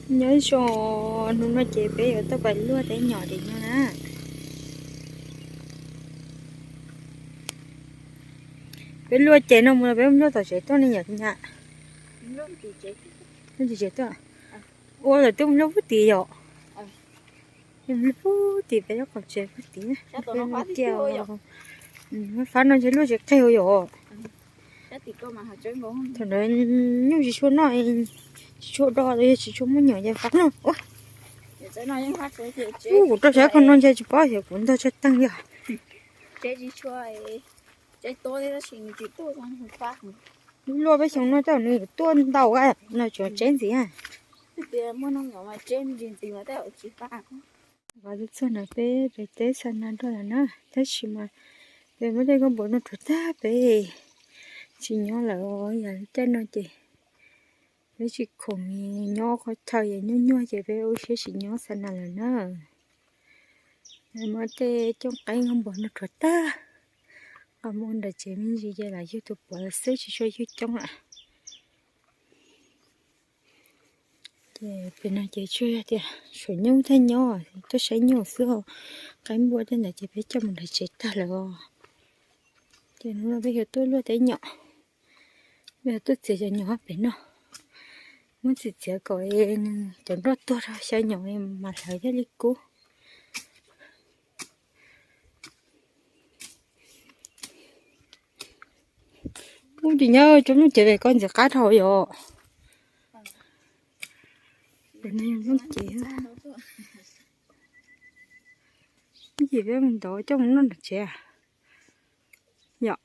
Nyob zoo, hnub no ces peb yuav tuaj pais luaj teb nyom tim no na. Peb luaj ces no mus los peb mus luaj tom tsev tuaj ne yom nyab? Luaj tim tsev tuaj. Ua lawm twb mus luaj pub tim yom? Mus luaj pub tim peb lub qhov tsev pub tim. Fab no ntshe luaj tsis qig yom. Thaum ntawd nyuj tsis tshua noj, tsis tshua do los yog tsis tshua muaj nyom ces fab no. Ub, kuv rau sab ko no ntshe tsis paub xyov kuv ntog tsawg teeg yog. Lub luaj peb xyoo no tej zaum nws yuav tuaj ntau no tsuav tseb ntxiv. Qhov txog no peb pem teb xa nas rau lawm na, tab sis mas peb muab tej khaub npua no rhuav tag peb tsis nyob lawm os. Yog caij no ces peb tsis khoom nyob qhov chaw es nyuaj nyuaj ces peb ua siab tsis nyob xa nas lawm na. Muab tej cooj qeeb khaub npua no rhuav tag, qhov muaj nram tsev me ntsis ces lam yug tus puav xwb tsis tshua yug coob lawm. Ces pem no ces tsuas yog tias suav nyuj thiaj nyob, tuaj saib nyuj xwb os. Qeeb npua tej ntawd ces peb coj mus nram tsev tag lawm os. Ces hnub no peb yuav tuaj luaj teb nyom, peb yuav tuaj txiav cov nyom pem no, muab txiav txiav kom nws cov nroj tuag rau xya nyom mas hlawv thiaj li kub. Ub, tim nyob rau lub cev pem koj ntxim qab dhau yom. Pem no yog lub cev, ib chim peb mus ntov coj mus noj nram tsev yom.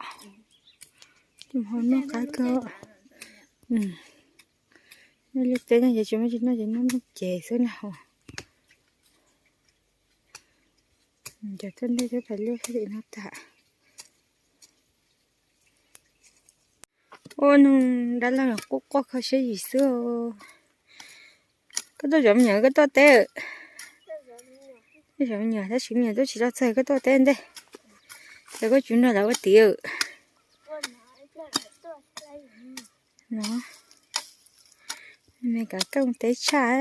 Coj mus noj qab kawg. Noj lub teb no ces tsis muaj tsis noj ces noj lub cev xwb na. Cov tuaj ntej twb pais luaj sab tim no tag. Ua noog dab laug quaj quaj kho siab yim xwb. Koj tuaj zov me nyuam koj tuaj teb? Tuaj zov me nyuam tab sis me nyuam tuaj tsis tau txog koj tuaj teb ntej. Ces koj tsis nrog lawv ua tim. No, me kav keej teb tshaj.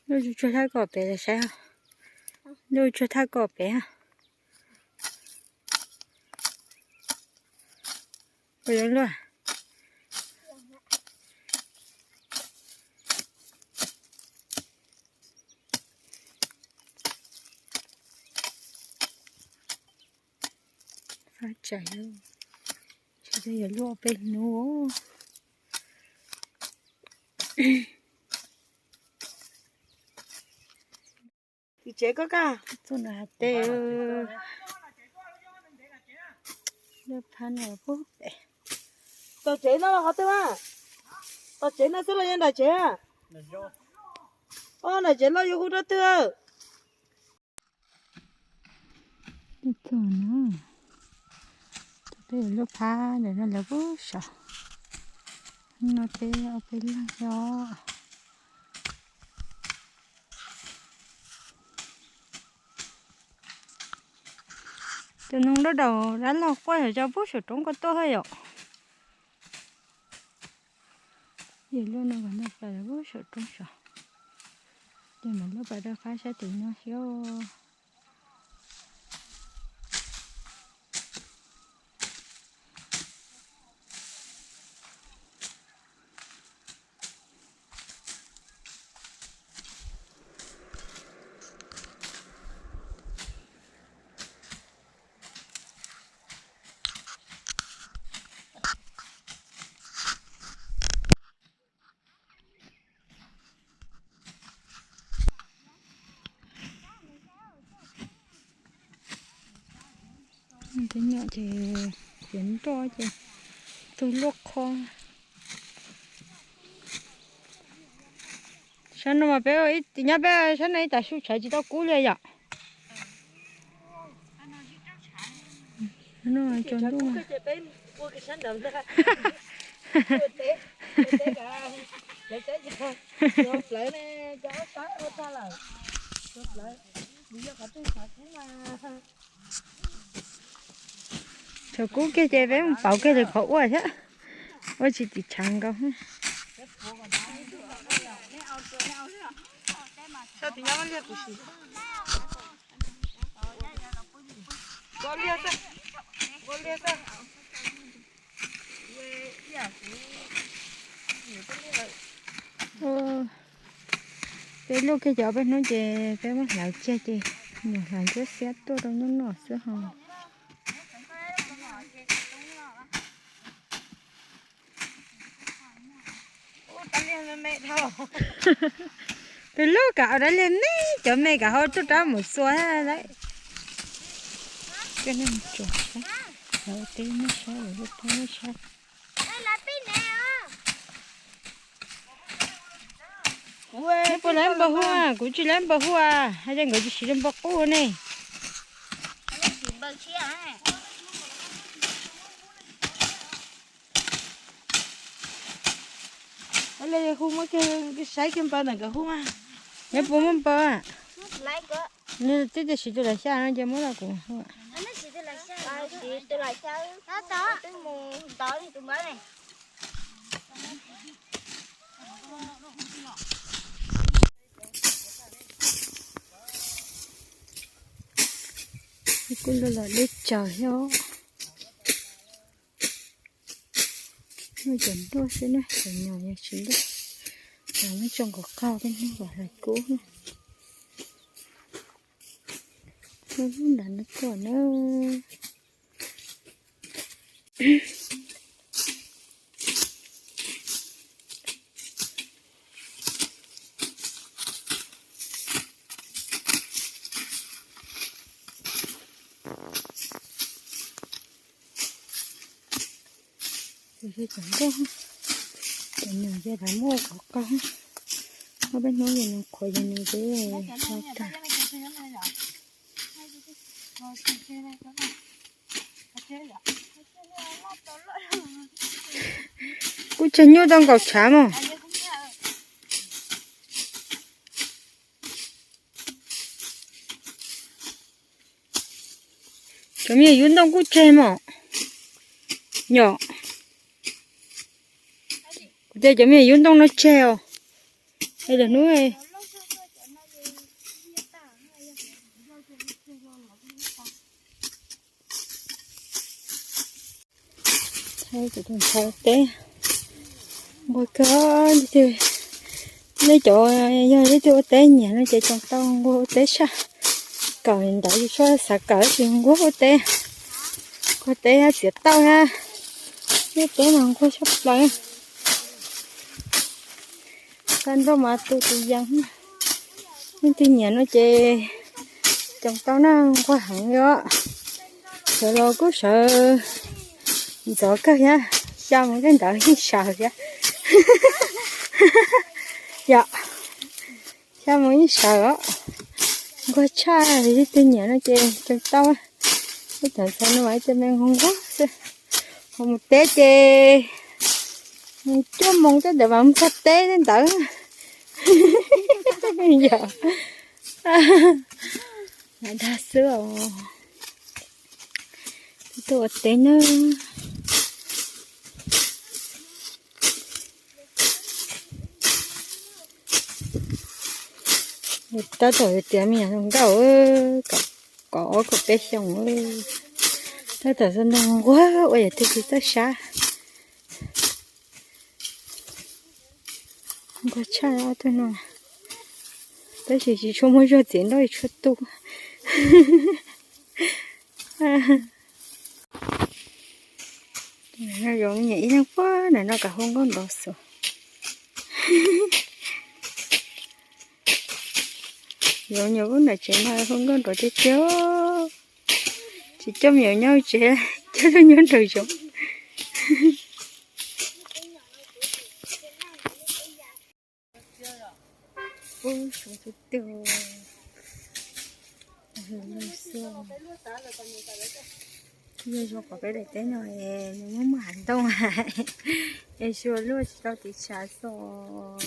Lub tsuag thaj kom pem los saib. Lub tsuag thaj kom pem. Puas zoo luaj? Fab tsam, tsis yog luaj peb hnub. Tim tsev koj kaj. Txoj no hais teb. Tom tsev no los qhov twg a? Tom tsev no xwb los yog nram tsev? Nram tsev los yuav hu rau twg? Txog na, peb yuav luaj phab ntawm no lawv puag saum no, peb ob peb leeg xwb. Tus noog dab laug quaj yam tso puag saum roob ko tuaj yom. Yam luaj no kom nta plaws lawm puag saum roob saud. Ces mam luaj pas rau phab sab tim no xwb. Tej nyom ces txiav nroj ces tug luaj qhov. Sab no mas peb nyob peb sab no ib tag su tshaiv tsis tau kub li yom. Tshav kub kiag ces peb mus pauv kiag lawv qhov ua thiab. Ua tsis tim tshav nkaus. Peb luaj kiag cov peb hnub ces peb muab hlawv kiag ces nws hlawv ncuab xiab tuaj rau nyob no xwb ho. Tus lub kam ua dab liag me, cov me kam ho tuaj rab mus xua lawm. Teb nej saib, lawv teb nej saib. Neb puas laib npau huaj? Kuv tsis laib npau huaj, hais tias nkawd tsis siv npau qub ne. Hu muab kiag saib kiag npau ntawm nkawd hu mas. Neb puas muaj npau? Neb twb tias siv tus lav xya no ces muab rau kuv hu. Kuj los los deb tsawg thiab. Muaj cov npluaj xwb na, cov nyuam yog tsis npluaj. Cov muab tso nkaus qaug tej hnub kom hlais kub. Muaj lub nrad no tuaj na. Cov npluaj, cov nyuam ces lawv muab ua qhov qaug. Muaj peb hnub ces nws qhuav ces nws ces ho tag. Kuj tseg nyuj tau nkaus tshav mog. Cov me nyuam yub ntoo kuj tseg mog. Yom. Kuv tias cov me nyuam yub ntoo no tseg os. Es lwm hnub thaij kuv tus ntxhais teb nquag kawg leej twg, nej cov yog leej twg ua teb nyiam no ces tsoom tau nquag ua teb saj. Kawm ntawv yus tsuas xav kawm tab sis nquag ua teb, nquag teb hab txiav tauj na, nej teb mas nquag tshaj plaws. Tau nroj mas tu tus yees. Leej twg nyiam no ces tsoom tau na, nquag heev li os. Sawv los kuj sawv ntxov kawg thiab, xya moos tej ntawd yeej sawv thiab. Yom, xya moos yeej sawv os. Nquag tshaj, leej twg nyiam no ces tsoom tau. Ib cov ntxhais no mas ib co me nquag nquag xwb. Ho mus teb ces mus cuaj moos tej ntawd mas mus txog teb tej ntawd. Yom, dag xwb os. Tuaj ua teb na. Tab tom tias me nyuam hluas nkauj, kaum ob kaum peb xyoos, tab tom xav nrog nquag ua yam twg tsis txawj sab. Nquag tshaj ob tug no, tab sis tsis tshua muaj zog txiav nroj, tsis tshua tu. Zoo me nyuam ib leeg puag ntawm no kam hu nkauj nrov xwb. Yuav me nyuam ub nram tsev no hu nkauj nrov tiag tiag. Tsis coj me nyuam nyob tsev, coj lub nyob nraum zoov. Ub, suav tus twg xwb. Yog zoo qhov peb daim teb no es nws muaj muaj hav ntoo, es suav luaj tsis tau tiv tshav xwb.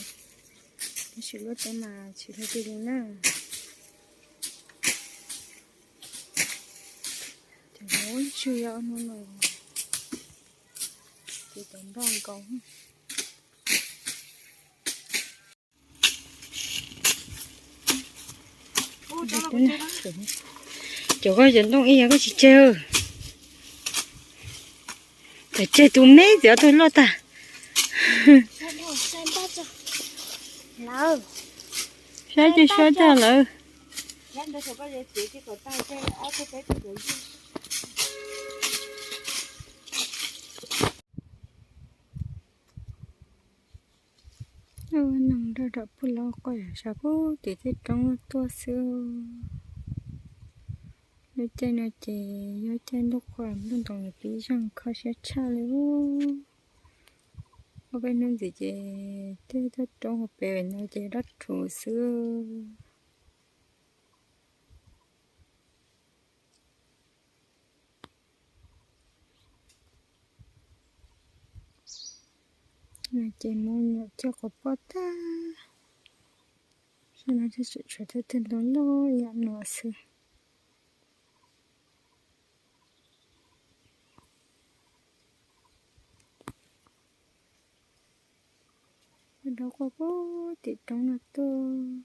Tab sis luaj teb mas tsis luaj twg li na. Ua ntsuag no ces cov nroj nkaus. Cov koj cov ntoo ib yam koj tsis tseg. Txawm tseg tus me txiv tug loj tag. Saib ces saib tag lawm. Noog nrog rau pug los quaj yam sav kub tim tej roob no tuaj xwb. Lub caij no ces yog caij ntuj qhua ntuj ntoos pib zeeg kho siab tshaj li. Ob peb hnub ntxiv ces tej toj roob hauv pes no ces dab rhuv xwb. Ces muab nyuam coj quas poj tag. Saib no tseem tshuav tej tug ntoo loj ib yam no xwb. Dob quaj puag tim roob no tuaj.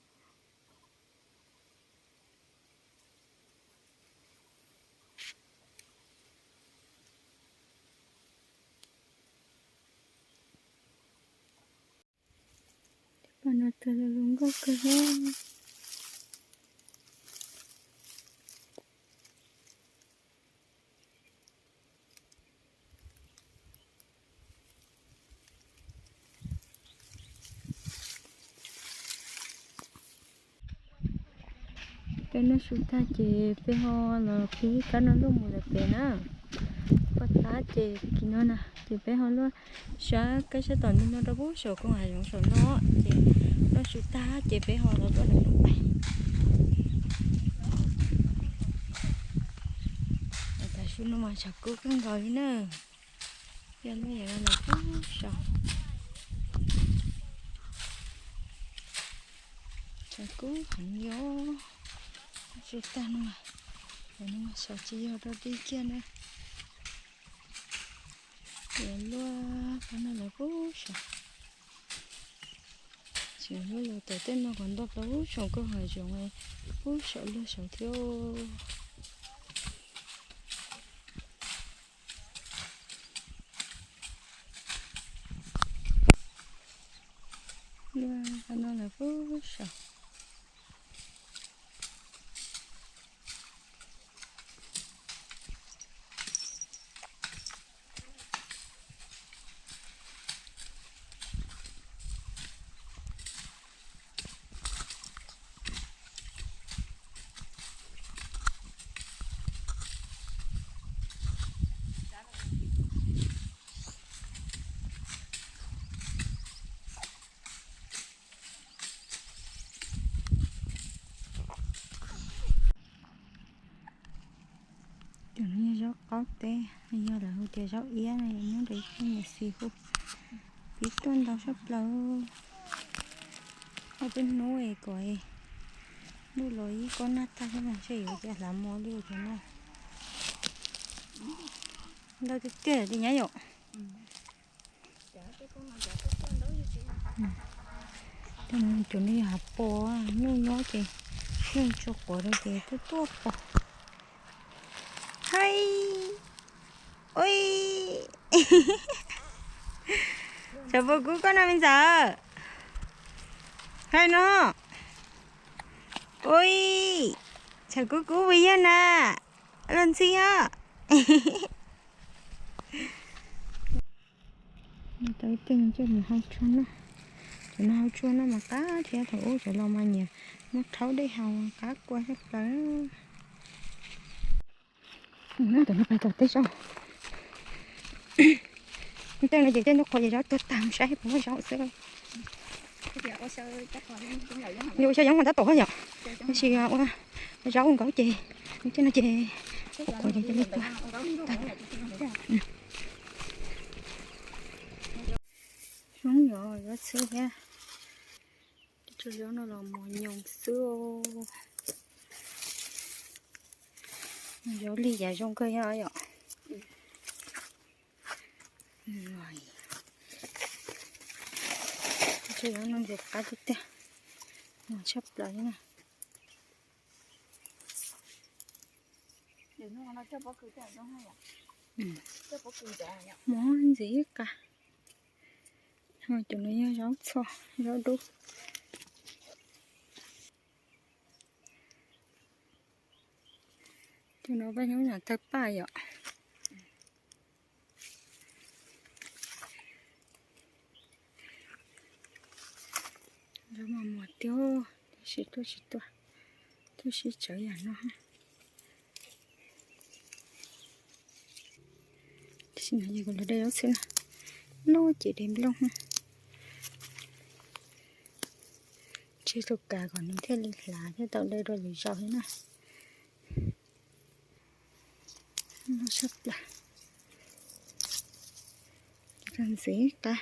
Pab no txog zoo nkauj kawg li. Peb noj su tag ces peb ho los pib kab noj ntuj mus lawm pem na. Poj tab ces kis no na ces peb ho luaj sab kab sab tom ntej no rau pub saum koog hav zoov saum no ces noj su tag ces peb ho los luaj lawm pem. Tav su no mas tshav kub kawg nkaus li na. Yog lub yam no los pub saum. Tshav kub heev li os. Su tag no mas, no mas saum tsis yog rau dib kiag na. Yuav luaj qhov no lawm pub saum. Tsis luaj los tom tej no qhov ntog plaws pub saum koog hav zoov, pub saum luag saud thiab. Luaj qhov no lawm pub saum. Cov no yog zaub qaub teb, yog lawv hu tias zaub iab no, nyob rau ib tug niam xis hu. Pib tuaj ntau sab plaws. Ob peb hnub es kom ntuj los ib kob nag tag xwb mas ntshe yuav cia hlav mos li cov no. Ntau tiag tiag li nyab yom. Cov no yog hav pos, nyuj nyob ces nyuj tso quav rau ces tuaj tuaj pos. Hais, ui, tshav puas kub koj no me ntxawm. Hais no, ui, tshav kub kub puas yog na, los ntxhi os. Tau ib teg coj mus hau tshuaj noj. Cov no hau tshuaj noj mas qab thiab, thaum ub cov laus mas nyiam muab rhaub dej haus qab kua tshaj plaws. Cov no pais tom teb zaub. Tej no ces tej ntuj qhuav ces zaub tuag tag, saib puas muaj zaub xwb. Yuav ua xyaw yoov mas tab tom yom, tab sis ua zaub nkaub ces tej no ces qhuav ces cia li tuag tag. Zoo yog yuav txhwb thiab. Tso zaub no los mos nyoos xwb. Zaub lig yav zoo kawg yom. Tsuas yog no ntxim qab tiag tiag, mos tshaj plaws li na. Mos ntxim qab. Cov no yog zaub txhua, zaub dub. Cov no peb nyob yam tawg paj yom. Zaub mos mos tiag, tab sis tuaj tsis tuaj, tuaj sib tsawv yam no. Tam sim no ces kuv los de zaub txhwb na, loj ces de nplooj na. Tseg tus kav kom nws thiaj li hlav thiaj tau de dua lwm zaus thiab na. Loj tshaj plaws. Ntxim qab.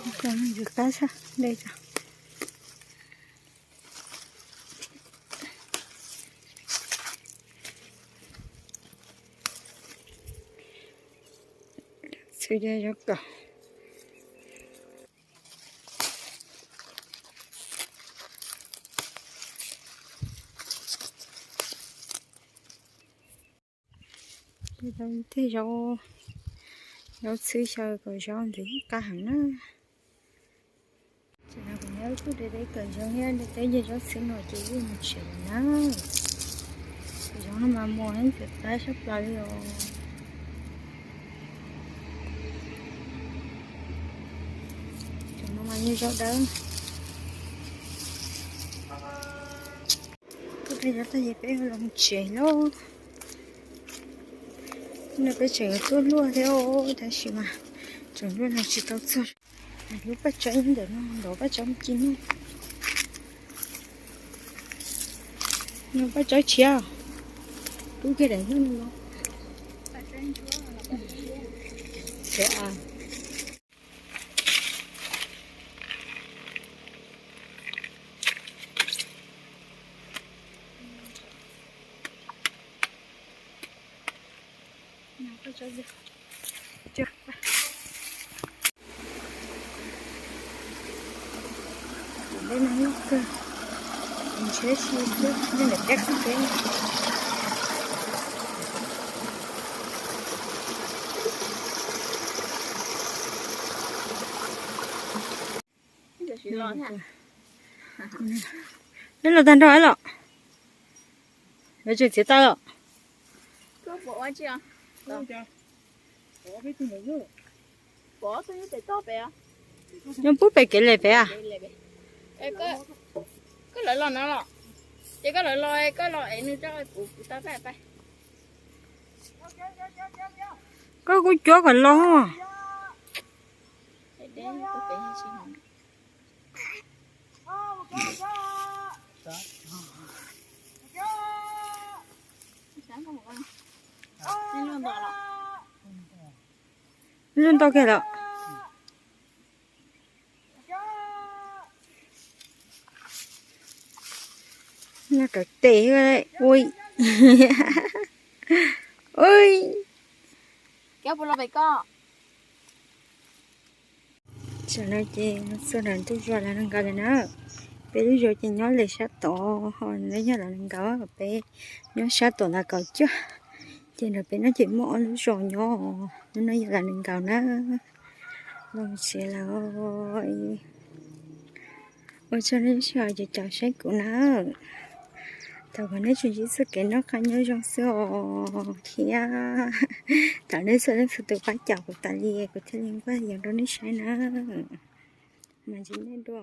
Ntxim qab tshaj de tso. Txhwb zaub kom. Tej zaub, zaub txhwb xyaw kom zaub ntxim qab heev na. Tam no kuv nyob kuj de teb kawm zaub thiab de teb ces zaub txhwb no ces wb mus tsev lawm na. Zaub no mas mos ntxim qab tshaj plaws li os. Cov no mas yog zaub dawb. Kuv de zaub tag ces peb los mus tsev lauj. No peb tseem yuav tuaj luaj thiab os, tab sis mas tseem luaj los tsis tau txog. Lub paj tsawb ntawm no nrov paj tsawb ci no. No paj tsawb tshiab. Pub kiag daim ntawd no. Neb los tag nrho los? Lawv tseem txiav tau los? Nyob pub pem kev lem pem a? Koj lawv los no los? Ces koj lawv los, koj los es nws coj kuv, kuv tau pab pab. Koj kuj cuab kom los. Luaj ntau kiag lawm. Noj kawm tes ua. Ua. Tam no ces txog nram ntug zos Lav Nees Nkaus lawm na. Peb lub zos ces nyob li sab tod, ho no yog Lav Nees Nkaus, peb nyob sab tom Lav Kaum Cuaj. Ces nram pem no ces muaj ob lub zos nyob, lub no yog Lav Nees Nkaus na. Los tsev lawm. Ua tsaug nej sib caum saib kuv na. Thov kom nej tsuas ntsib txoj kev noj qab nyob zoo xwb os thiab. Thov nej txhua leej txhua tus pab caum kuv tas li kuv thiaj li nquag yos rau nej saib na. Mas ntsib nej dua.